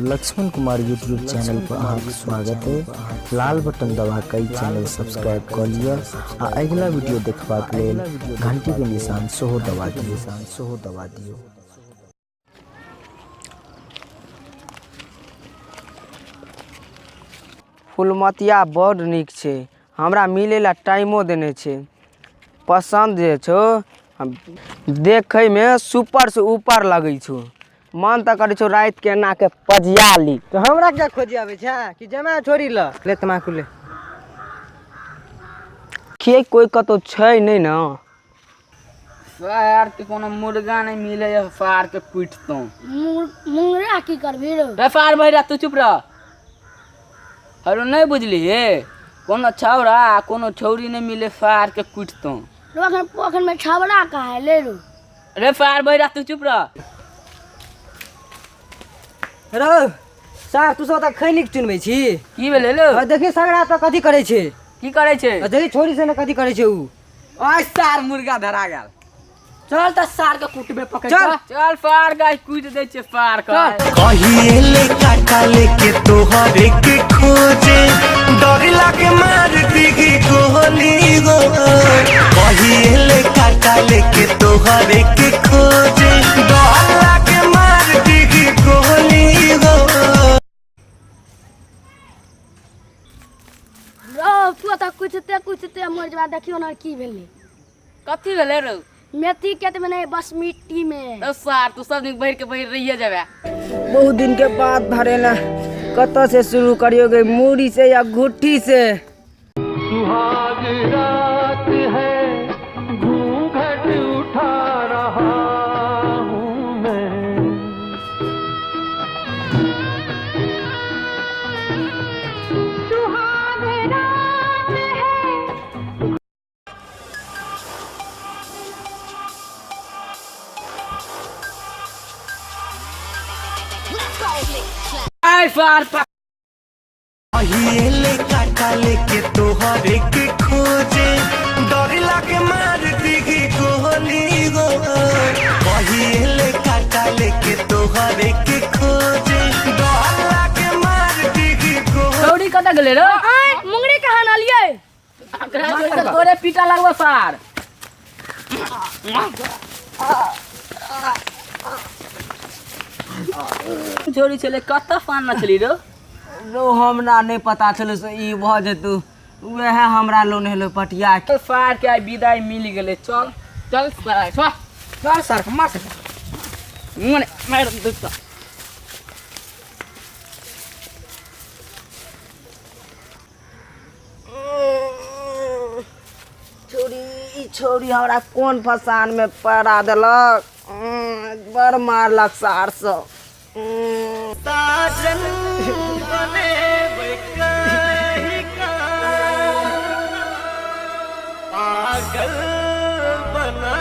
Laxman Kumar YouTube channel पर अहाँके स्वागत है। लाल बटन दबा के चैनल सब्सक्राइब कर लिअ आ अगिला वीडियो देखबाक लेल घंटी के निशान सेहो दबा दियौ। सेहो दबा दियौ। फुलमतिया बड़ नीक छै, हमरा मिलै ला टाइमो देने छै। पसन्द जे छौ देखैमे सुपर से ऊपर लगै छौ। मन तऽ करै छौ राति के एना के पजिया ली। तो हमरा क्या खोजी आबै छै कि जमा छोड़ी ल ले तमाकू ले। के कोई कतौ छै नहि ने। सार के कोनो मुर्गा नहीं मिले है, सार के पीटतौं। मुंगरा की करबी रो? रे सार भैया तू चुप रह। हरो नहीं बुझली हे, कोनो छौड़ा कोनो छौरी नहीं मिले, सार के पीटतौं। रो अखन पोखर में छावड़ा कहाँ है ले रो? रे सार भैया तू चुप रह। रो सार तू सब तऽ खैनिक चुनबै छी। की भेलै लो? आ देखी सगरा तऽ कथी करै छै। की करै छै? आ देखी छोरी से ने कथी करै छै उ। ओय सार मुर्गा धरा गेल। चल तऽ सार के कुटबे पकड़। चल। चल सार के कूट दै छै सार के। कहिए ले काटा लेके तोहरे के खोजे, डर लागे मार दीगी गोली गो। कहिए ले काटा लेके तोहरे के खोजे, डर लागे मार दीगी गोली गो। रो तू तऽ कुछते कुछते मर जबा। देखियो ना की भेलै। कथी भेलै रो? मेथी खेत में नहीं, बस मिट्टी में। तो सार तू सब दिन बढ़ के बढ़ रहिए जाबे। बहुत दिन के बाद धरेला, कतऽ से शुरू करियो गे, मूड़ी से या घुट्ठी से? सुहाग रात है, घूंघट उठा रहा हूँ मैं। सुहाग रात है। आय सार पा कहिए ले काटा लेके तोहरे के खोजे, डर लागे मार दीगी गोली गो। कहिए ले काटा लेके तोहरे के खोजे, डर लागे मार दीगी गोली। छौरी कतऽ गेलै रो? आय मुंगरी कहाँ नालिए? तोरे पीटा लगबो सार। छोरी छलै कतऽ पान छली रो? रो हमरा नहीं पता छलै से ई भऽ जेतौ। वएह हमरा लोन हेलो पटिया के। सार के आइ विदाई मिल गेलै। चल चल सार, चल चल सार मार सक। मने मार देता। छोरी ई छोरी हमरा कोन फसान में पड़ा देलक। बड़ मारलक सार सब। साजन बने कहीं का, पागल बना